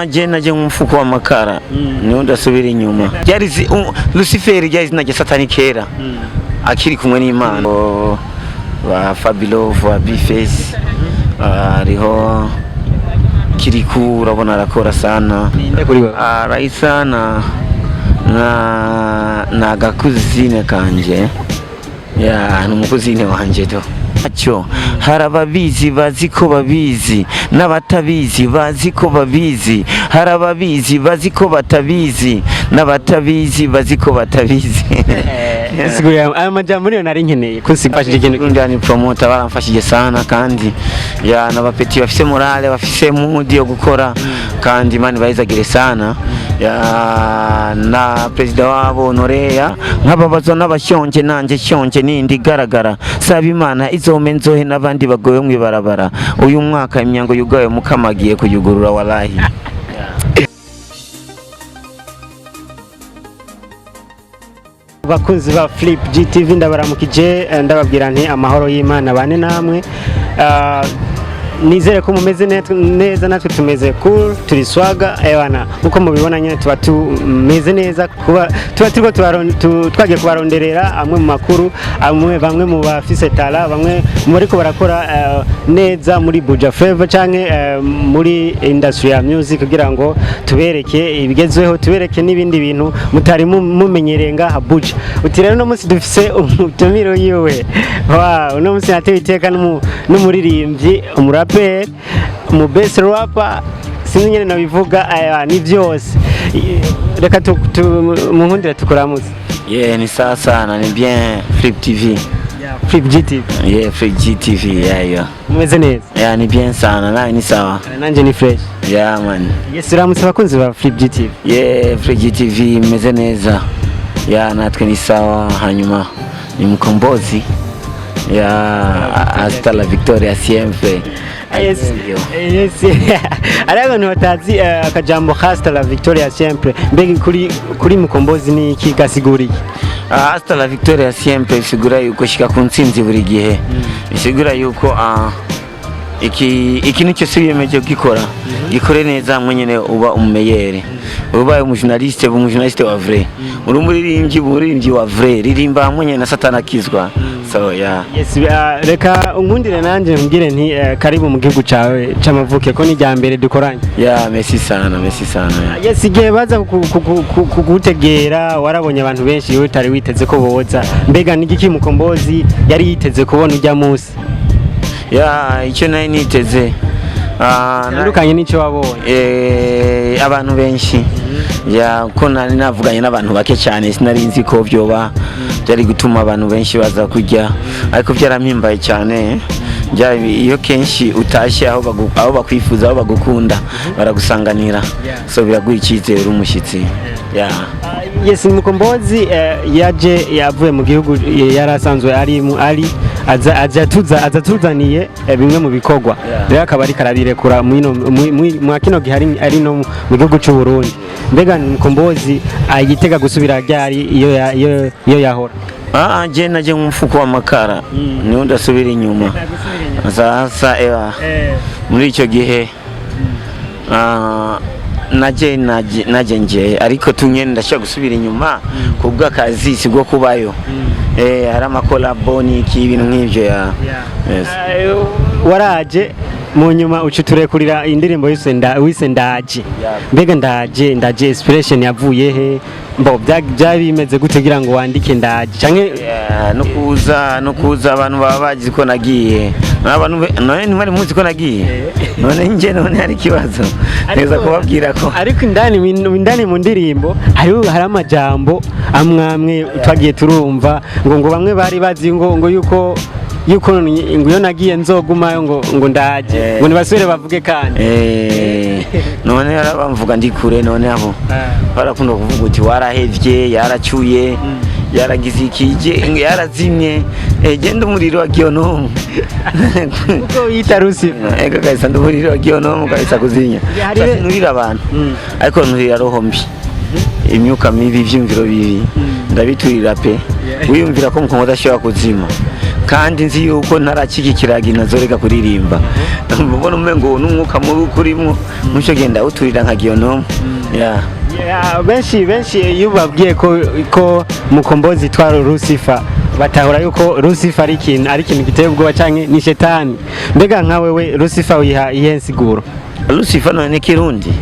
Je naje nk'umufuko w'amakara, niho ndasubira inyuma. Ryari Luciferi, ryari izina rya Satani kera akiri kumwe n'Imana. Ba Fabilo ba Bface, hariho Kiriku, urabona arakora sana. Ninde kuri wewe? Raisa na gakuzine kanje, ya ni umukuzine wanje to. Cyo hari ababizi bazi ko babizi, n'abatabizi bazi ko babizi, hari ababizi bazi ko batabizi, n'abatabizi bazi ko batabizi. Sigurira aya majambo, niyo nari nkeneye kusigfashije ikintu. Ndani promoter baramfashije sana, kandi ya n'abapeti bafise morale, bafise mood yo gukora, kandi Imana ibayizagire sana, ya na perezida wabo Noreya. Nkababazwa n'abashyonje, nanjye shyonje nindi igaragara, saba Imana izome nzohe n'abandi bagoye mw'ibarabara. Uyu mwaka imyango yugaye, Mukama agiye kuyugurura, walahi. Bakunzi ba Flip GTV, ndabaramukije, ndababwira nti amahoro y'Imana bane namwe. Nizere ko mumeze neza, natwe tumeze cool, turi swaga ewana, nkuko mubibona nyine tuba tumeze neza, kuba tuba turiko twagiye kubaronderera amwe mu makuru, amwe bamwe mu bafise tala, bamwe mu bariko barakora neza muri Buja Flavor canke muri industry ya music, kugira ngo tubereke ibigezweho, tubereke n'ibindi bintu mutari mumenyereye ngaha Buja. Uti rero uno munsi dufise umutumiro yiwe. Wow, uno munsi natewe iteka n'umuririmbyi, umuraperi, umu best rapper, sinzi nyene nabivuga, aya ni byose. Reka munkundire tukuramutse. Yeah, ni sawa sana, ni bien Flip TV. Flip GTV. Yeah, Flip GTV, yeah. Mumeze neza? Yeah, ni bien sana, nawe ni sawa? Nanje ni fresh. Yeah man. Yes, uramutse abakunzi ba Flip GTV. Yeah, Flip GTV imeze neza. Ya, natwe ni sawa, hanyuma ni Mkombozi. Ya, hasta la victoria siempre. Yes. Ari abantu batazi akajambo hasta la victoria siempre, mbega kuri Mukombozi ni iki, gasigura iki? Hasta la victoria siempre bisigura yuko shika ku ntsinzi buri gihe. Bisigura yuko iki ikintu cyose wiyemeje gukora, gikore neza, hamwe nyene uba umumeyere. Ubaye umujournaliste, uba umujournaliste wa vrai. Uri umuririmbyi, uba umuririmbyi wa vrai. Ririmba hamwe nyene na Satani akizwa. So yeah. Yes, reka unkundire nanjye mbwire nti karibu mu gihugu cawe c'amavuko, ko ni irya mbere dukoranye. Yeah, merci sana, merci sana. Yeah. Yes, igihe baza kugutegera warabonye abantu benshi iyo utari witeze ko boza. Mbega ni igiki Mukombozi yari yiteze kubona ujya munsi? Ya, icyo nari niteze Tandukanye n'icyo wabonye. Abantu benshi, ya ko nari navuganye n'abantu bake cyane, sinari nzi ko byoba byari gutuma abantu benshi baza kujya, ariko byarampimbaye cyane. Iyo kenshi utashye aho bakwifuza, aho bagukunda, baragusanganira, so biraguha icyizere uri umushyitsi, ya. Yes, Mukombozi yaje yavuye mu gihugu yari asanzwe ari ari aza tuzaniye bimwe mu bikorwa. Rero akaba ariko arabirekura mwa kino gihe ari no mu gihugu cy'u Burundi. Mbega Mukombozi ayitega gusubira ryari iyo yahora? Je naje nk'umufuko w'amakara, niho ndasubira inyuma sasa ewa. Muri icyo gihe naje nje, ariko tumwe ndashaka gusubira inyuma kubw'akazi, si bwo kubayo. Hari amakolabo n'iki, ibintu nk'ibyo, ya. Yes. Waraje mu nyuma uca turekurira indirimbo yise wise Ndaje. Mbega Ndaje inspiration yavuye he? Mbo byari bimeze gute kugira ngo wandike Ndaje canke? Yeah, no kuza abantu baba bazi ko nagiye. Abantu none ntibari muzi ko nagiye, none nje, none hari ikibazo neza kubabwira ko Ariko indani mu ndirimbo hari amajambo amwamwe twagiye turumva ngo bamwe bari bazi ngo yuko ngo iyo nagiye nzogumayo, ngo ndaje, ngo nibasubire bavuge kandi. None yarabamvuga ndi kure, none abo barakunda kuvuga uti warahevye, yaracuye, yaragize ikije, yarazimye. Genda umuriro wa gionomu. Kuko yita Lucifer. Ego kabisa, ndi umuriro wa gionomu kabisa, kuzinya. Sasa nurira abantu, ariko nurira roho mbi, imyuka mibi, ivyumviro bibi ndabiturira pe. Wiyumvira ko Mukongo adashobora kuzima. Kandi nzi yuko ntaracika ikiragi, ntazoreka kuririmba. Mbona umengo n'umwuka mubi ukurimwo, muco genda uturira nka gionomo, yeah. Yeah, benshi benshi iyo babwiye ko Mukombozi yitwa Lucifer, batahura yuko Lucifer ari ikintu giteye ubwoba canke ni shetani. Mbega nka wewe, Lucifer wiha iyihe nsiguro? Lucifer none ni Kirundi?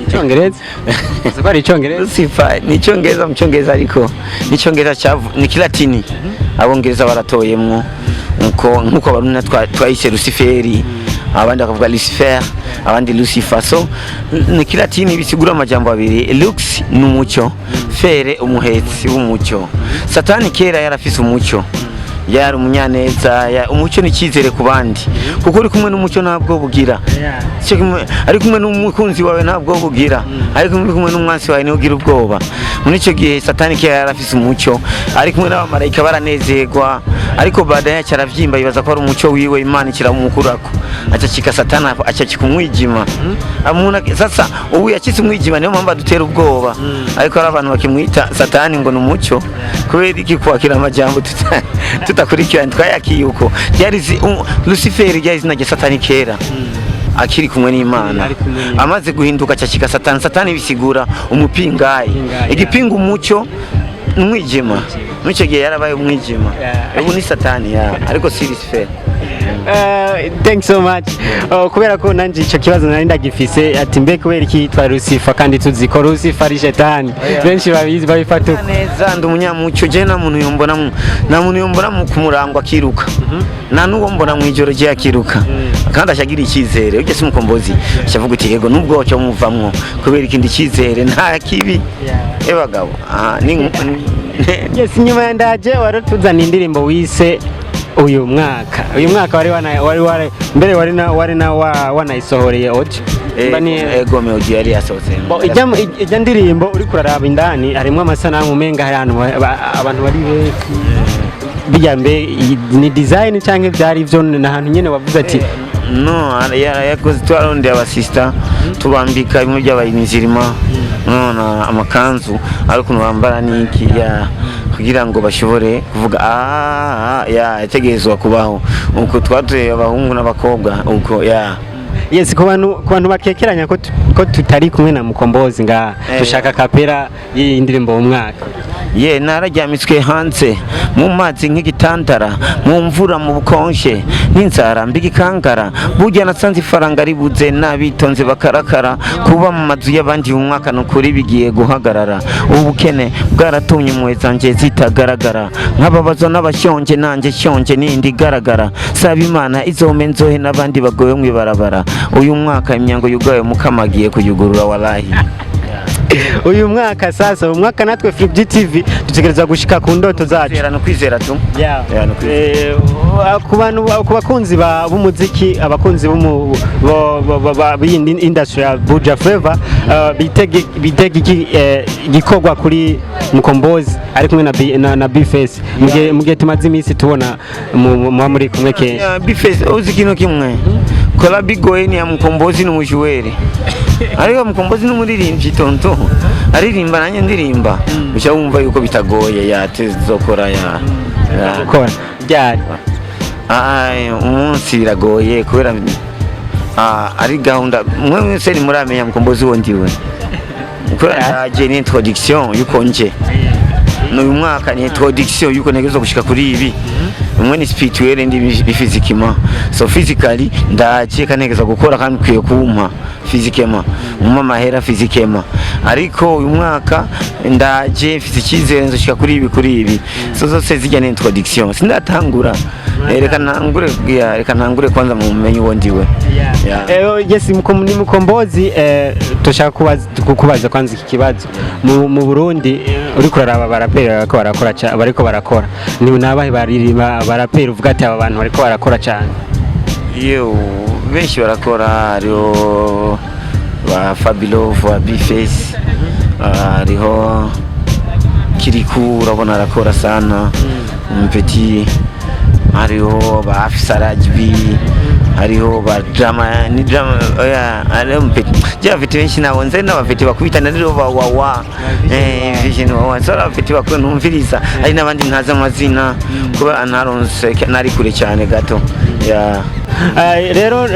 Icyongereza. Uzi ko ari Icyongereza? Lucifer ni Icyongereza, mu Cyongereza, ariko ni Icyongereza ni Kilatini Abongereza baratoyemwo, nkuko Abarundi twayise Luciferi, abandi bakavuga Lucifer, abandi Lucifer. So ni Kilatini, bisigura amajambo abiri: lux ni umucyo, fere umuhetsi w'umucyo. Satani kera yarafise umucyo, yari umunyaneza. Umucyo ni icyizere ku bandi, kuko uri kumwe n'umucyo ntabwo bugira. Cyo ari kumwe n'umukunzi wawe ntabwo bugira, ariko uri kumwe n'umwansi wawe niwe ugira ubwoba. Muri icyo gihe Satani kera yarafise umucyo, ari kumwe n'abamarayika baranezerwa, ariko baadaye aca aravyimba, yibaza ko ari umucyo wiwe. Imana ikiramukurako, acacika Satani, acacika umwijima. Sasa ubu yacitse umwijima, niyo mpamvu adutera ubwoba. Ariko hari abantu bakimwita Satani ngo ni umucyo. Kubera iki? Kwakira amajambo tutakurikirana, twayakiye uko ryari. Luciferi ryari izina rya Satani kera akiri kumwe n'Imana. Ari kumwe n'Imana. Amaze guhinduka acacika Satani. Satani bisigura umupingayi. Umupingayi, Igipinga umucyo n'umwijima. Muri icyo gihe yarabaye umwijima. Ubu ni Satani ya, ariko si Lucifer. Thanks so much. Kubera ko nanje ico kibazo nari ndagifise, ati mbe kubera iki yitwa Lucifer kandi tuzi ko Lucifer ari shetani? Benshi babizi babifata uko. Neza, ndi umunyamucyo je. Nta muntu yombona ku murango akiruka, nta n'uwo mbona mu ijoro rye akiruka, kandi ashagira icyizere. Ujya si Mukombozi, ashavuga uti yego, nubwo cyo muvamwo kubera ikindi cyizere, nta kibi. Ebagabo, aha ni Yes, nyuma ya Ndaje waratuzana indirimbo wise Uyu Mwaka. Uyu Mwaka wari wana wari wari mbere wari na wari na wa, wanayisohoreye audio. Mba Ego, audio yari yasohotse. Bo, ijya ndirimbo uri kuraraba indani harimo amasanamu, umenga hari ahantu abantu bari benshi. Bijya mbe ni design canke byari byo ni ahantu nyene wavuze ati? No, yakoze, twarondeye abasista, tubambika bimwe by'abayimizirima, none amakanzu ari ukuntu bambara n'iki ya, kugira ngo bashobore kuvuga ah ya, yategerezwa kubaho uko twatuye abahungu n'abakobwa uko ya. Yes, ku bantu bakekeranya ko tutari kumwe na Mukombozi ngaha, dushaka cappella y'iyi ndirimbo mu mwaka. Ye, nararyamitswe hanze mu mazi nk'igitandara, mu mvura, mu bukonje n'inzara, mbigikangara. Burya nasanze ifaranga ribuze n'abitonze bakarakara. Kuba mu mazu y'abandi mu mwaka nukuri bigiye guhagarara. Ubukene bwaratumye impuhwe zanjye zitagaragara, nkababazwa n'abashonje, nanjye shonje n'indi igaragara. Saba Imana izome nzohe n'abandi bagowe mw'ibarabara. Uyu mwaka imyango yugawe, Mukama agiye kuyugurura, walahi. Uyu mwaka sasa, uyu mwaka natwe Flip TV dutegereza gushika ku ndoto zacu. Kwizera no kwizera tu. Yeah, no kwizera. Ku bantu, ku bakunzi b'umuziki, abakunzi b'iyi industry ya Buja Flavor, bitege iki gikorwa kuri Mukombozi ari kumwe na B-Face, mu gihe tumaze iminsi tubona muba muri kumwe kenshi? Ya, B-Face, uzi ikintu kimwe kola bigoye ni ya Mukombozi n'umujuweri, ariko Mukombozi n'umuririmbyi tonto, aririmba nanjye ndirimba, uca wumva yuko bitagoye ya tuzokora ya. Gukora ryari? Ai, umunsi biragoye kubera ari gahunda. Mwe mwese ntimuramenya Mukombozi wo ndiwe, kubera ndaje ni introduction yuko nje n'uyu mwaka, ni introduction yuko ntegerezwa gushika kuri ibi. Umwe ni spirituel, ndi ni physiquement. So physically ndaje kandi ntegerezwa gukora, kandi ukwiye kumpa physiquement, mumpa amahera physiquement. Ariko uyu mwaka ndaje mfite icyizere, nzoshika kuri ibi. So zose zijya ni introduction, sindatangura. Reka ntangure ya, reka ntangure kwanza mu mumenyi uwo ndiwe. Yeah. Yes, ni Mukombozi, tushaka kukubaza kwanza iki kibazo. Mu Burundi, uriko uraraba abaraperi bariko barakora bariko barakora, ni nabahe baririmba baraperi uvuga ati aba bantu bariko barakora cyane? Yewe, benshi barakora. Hariho ba Fabilo, ba B-Face, hariho Kiriku, urabona arakora sana, Mpeti, hariho ba Afisa Rajbi. Hariho ba drama ni drama, oya, hariho mpeti je abafite benshi nabo nze n'abafite bakubitana rero ba wawa, vision wawa, so abafite bakwe ntumviriza. Hari n'abandi ntazi amazina kuba ntaronse nari kure cyane gato ya. Rero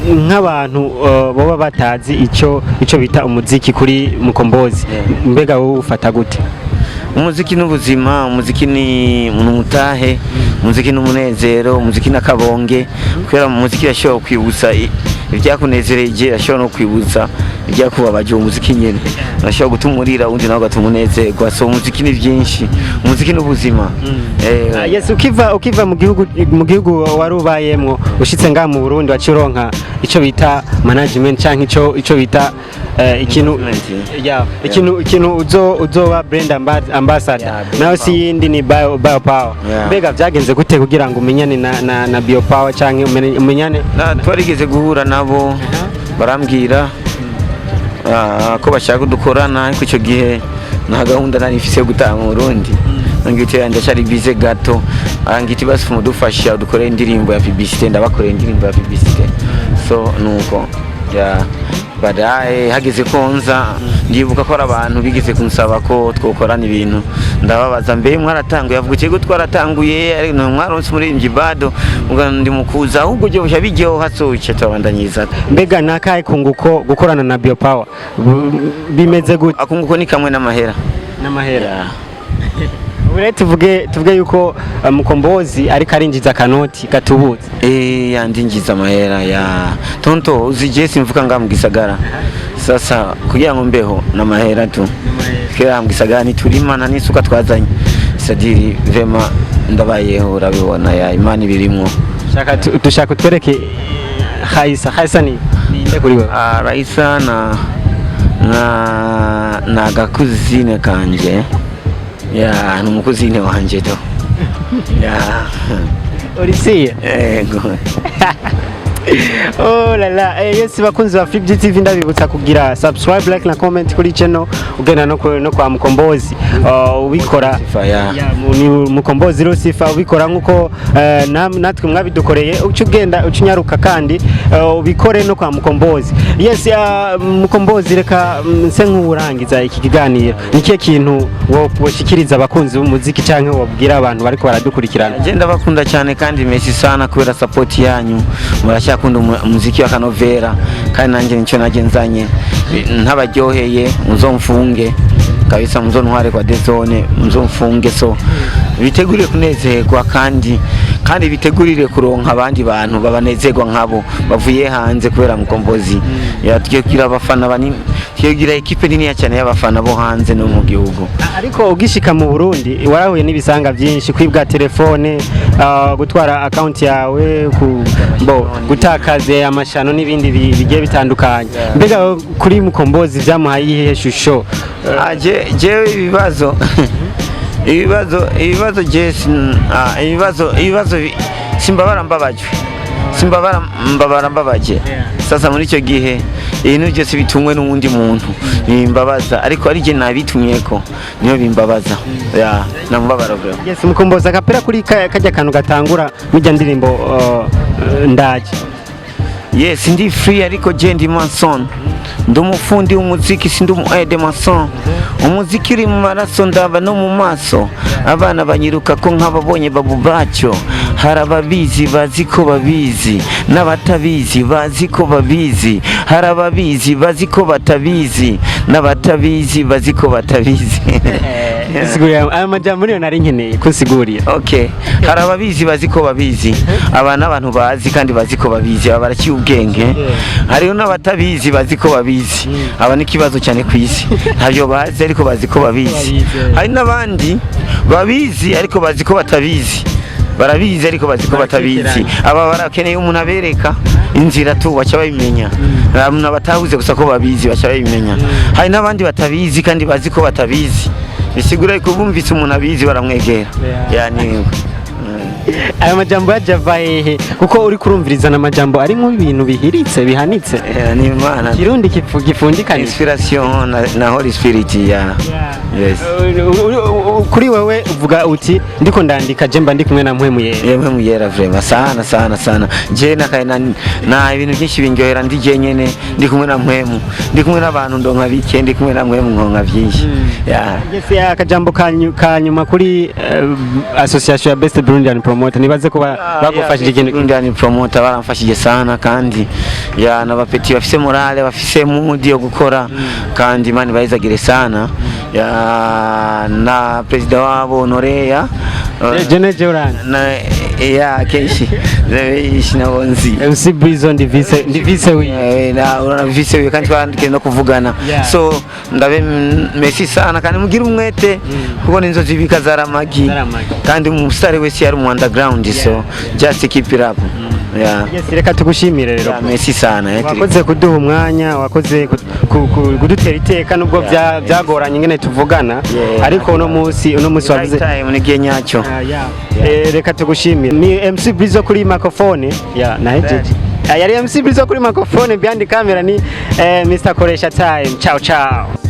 nk'abantu boba batazi ico bita umuziki kuri Mukombozi, mbega wowe ufata gute? Umuziki n'ubuzima, umuziki ni umutahe, umuziki n'umunezero, umuziki n'akabonge, kubera mu muziki irashobora kwibutsa ibyakunezereje, irashobora no kwibutsa ibyakubabaje. Uwo muziki nyene urashobora gutuma urira, uwundi nawe ugatuma unezerwa. So umuziki ni byinshi, umuziki n'ubuzima. Yes, ukiva mu gihugu wari ubayemwo, ushitse ngaha mu Burundi, waciye uronka ico bita management canke ico bita ikintu Management. Yeah, ikintu uzoba brand ambassador. Yeah, Bio Nawe si Power. yindi ni Bio Power. Mbega vyagenze gute kugira ngo umenyane na Bio Power canke umenyane? Na twarigeze guhura nabo, barambwira ko bashaka dukorana, ariko icyo gihe nta gahunda nari mfise yo gutaha mu Burundi. Ngiti yanjye cyari bize gato, ngiti basi mudufasha dukorere indirimbo ya publicité, ndabakorera indirimbo ya publicité. So nuko ya baadaye hageze ko nza, ndibuka ko hari abantu bigeze kunsaba ko twokorana ibintu. Ndababaza: "Mbe mwaratanguye?" Avuga: "Ikigo twaratanguye, ariko mwaronse umuririmbyi bado." Muga ndi mukuza ahubwo byo bushya bijyoha, so ico tubandanyiriza. Mbega nakahe kunguko gukorana na Bio Power? Bimeze gute? Akunguko ni kamwe n'amahera. N'amahera. Yeah. Ubu rero tuvuge yuko Mukombozi ariko arinjiza akanoti gatubutse. Eh, yandinjiza amahera ya tonto. Uzi je simvuka nga mu gisagara, sasa kugira ngo mbeho n'amahera tu, kera mu gisagara niturima nta n'isuka twazanye, c'est-à-dire vraiment ndabayeho, urabibona, ya Imana ibirimwo. Dushaka utwereke Haisa. Haisa ni ninde kuri wewe? Ah, Raisa na gakuzine kanje, ya ni umukuzine wanje to, ya. Orisiye? Ego. Oh la la, yes, bakunzi ba Flip TV, ndabibutsa kugira subscribe, like na comment kuri channel, ugenda no kwa Mukombozi, ubikora. Lucifer, ya. Ya, ni Mukombozi Lucifer. Ubikora nkuko natwe mwabidukoreye, uca ugenda uca unyaruka kandi ubikore no kwa Mukombozi. Yes, Mukombozi, reka nse nk'urangiza iki kiganiro. Ni kihe kintu woshikiriza abakunzi b'umuziki canke wobwira abantu bariko baradukurikirana? Je ndabakunda cyane kandi merci sana kubera support yanyu. Muracyakunda umuziki wa kanovera, kandi nanjye nicyo najye nzanye. Ntabaryoheye muzomfunge kabisa, muzontware kwa dezone muzomfunge. So bitegurire kunezerwa kandi bitegurire kuronka abandi bantu babanezerwa nkabo bavuye hanze kubera Mukombozi. Ya, tugiye kugira abafana banini, tugiye kugira ekipe niniya cyane y'abafana bo hanze no mu gihugu. Ariko ugishika mu Burundi warahuye n'ibisanga byinshi: kwibwa telefone, gutwara account yawe, bo gutakaza amashano n'ibindi bigiye bitandukanye. Mbega kuri Mukombozi vyamuhaye iyihe shusho? Ah, jewe ibibazo je ibibazo simbabara mbabajwe, simbabara mbabara mbabaje. Sasa muri icyo gihe ibintu byose bitumwe n'uwundi muntu bimbabaza, ariko ari je nabitumyeko niyo bimbabaza, ya namubabara bro. Yes, Mukombozi, akapera kuri kajya kantu gatangura mujya ndirimbo ndaje. Yes, ndi free, ariko je ndi mason, ndi umufundi w'umuziki, sindi umu aide maçon. Umuziki uri mu maraso, ndaba no mu maso, abana banyiruka ko nk'ababonye babu bacyo. Hari ababizi bazi ko babizi, n'abatabizi bazi ko babizi. Hari ababizi bazi ko batabizi, n'abatabizi bazi ko batabizi. Sigurira aya majambo, niyo nari nkeneye kusigurira. Okay, hari ababizi bazi ko babizi, aba n'abantu bazi kandi bazi ko babizi, aba baraciye ubwenge. Hariho n'abatabizi bazi ko babizi, aba n'ikibazo cyane ku isi, ntabyo bazi ariko bazi ko babizi. Babizi. Hari n'abandi babizi ariko bazi ko batabizi, barabizi ariko bazi ko batabizi. Aba barakeneye umuntu abereka inzira tu, baca babimenya. Abantu batahuze gusa ko babizi baca babimenya. Hari n'abandi batabizi kandi bazi ko batabizi, bisigura ko bumvise umuntu abizi baramwegera. Yeah. Yani. Ayo majambo yajava hehe? Kuko uri kurumvirizana amajambo arimo ibintu bihiritse, bihanitse. Ni Imana. Kirundi gifundikanye. Inspiration na Holy Spirit, yeah. Yes. Kuri wewe uvuga uti ndiko ndandika, je mba ndi kumwe na Mpwemu Yera. Yemwe muyera, vraiment, sana sana sana. Je nakaye na ibintu byinshi binyohera ndi je nyene, ndi kumwe na Mpwemu. Ndi kumwe n'abantu ndonka bike, ndi kumwe na Mpwemu nkonka byinshi, yeah. Yes, akajambo kanyuma kuri association ya Best Burundian Promoter, nibaze ko bagufashije ikintu. Burundian Promoter baramfashije sana, kandi ya n'abapeti bafise morale, bafise mood yo gukora, kandi Imana ibahezagire sana, ya na president wabo Honoreya. Jene Jordan. Na ya kenshi benshi nabonzi. MC Brizo, ndi vice wi. Na urana vice wiwe, kandi twandike no kuvugana. So ndabe merci sana, kandi mugire umwete kuko n'inzozi bika zaramagi. Zaramagi. Kandi umusitari wese yari mu underground, so just keep it up, yeah. Yes, reka tugushimire rero. Yeah, merci sana, Wakoze kuduha umwanya, wakoze kudutera iteka nubwo byagoranye ingene tuvugana, ariko uno munsi wavuze Right time, ni gihe nyacyo. Ah, yeah. Reka tugushimire. Ni MC Brizo kuri microphone ya nahejeje. Yari MC Brizo kuri microphone, behind camera ni Mr Koresha Time. Ciao ciao.